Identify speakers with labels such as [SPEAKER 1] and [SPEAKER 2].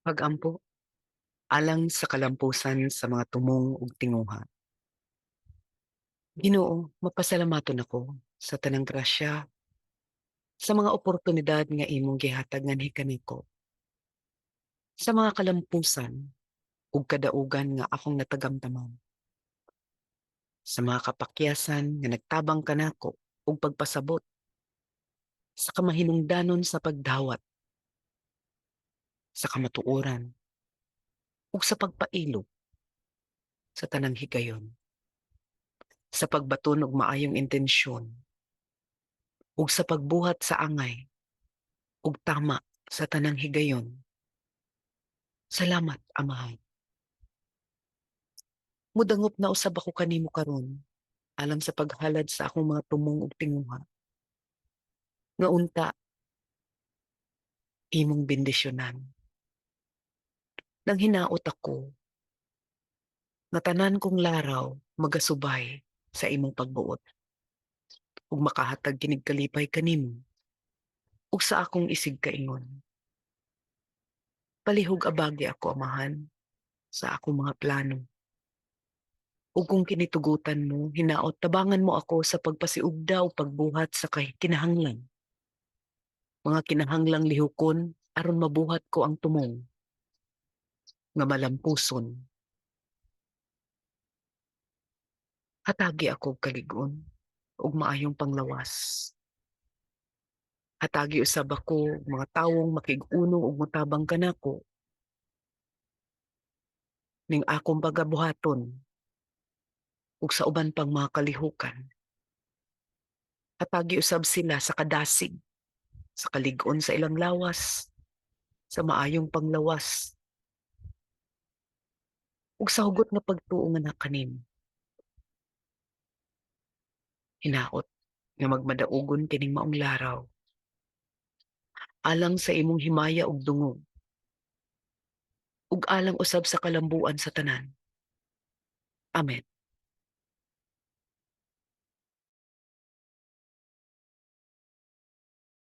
[SPEAKER 1] Pag-ampo alang sa kalampusan sa mga tumong ug tinguha. Ginoo, mapasalamaton ako sa tanang grasya, sa mga oportunidad nga imong gihatag nganhi kaniko. Sa mga kalampusan ug kadaugan nga akong natagamtaman. Sa mga kapakyasan nga nagtabang kanako ug pagpasabot sa kamahinungdanon sa pagdawat, sa kamatuoran ug sa pagpailog sa tanang higayon. Sa pagbaton og maayong intensyon ug sa pagbuhat sa angay ug tama sa tanang higayon. Salamat, Amahan. Mudangop na usab ako kanimo karon alang sa paghalad sa akong mga tumong ug tinguha. Nga unta imong bendisyonan. Nanghinaot ako nga tanan kong laraw magasubay sa imong pagbuot ug makahatag kinig kalipay kanimo ug sa akong isigkaingon. Palihog abagi ako, Amahan, sa akong mga plano. Ug kung kinitugutan mo, hinaot tabangan mo ako sa pagpasiugda o pagbuhat sa kay kinahanglan. Mga kinahanglang lihukon aron mabuhat ko ang tumong nga malampuson. Hatagi ako og kalig-on ug maayong panglawas. Hatagi usab ako og mga tawong makig-unong ug motabang kanako ning akong pagabuhaton ug sa uban pang mga kalihukan. Hatagi usab sila sa kadasig, sa kalig-on sa ilang lawas, sa maayong panglawas, ug sa hugot nga pagtuo nga naa kanimo. Hinaot nga magmadaugon kining maong laraw alang sa imong himaya ug dungog ug alang usab sa kalambuan sa tanan. Amen.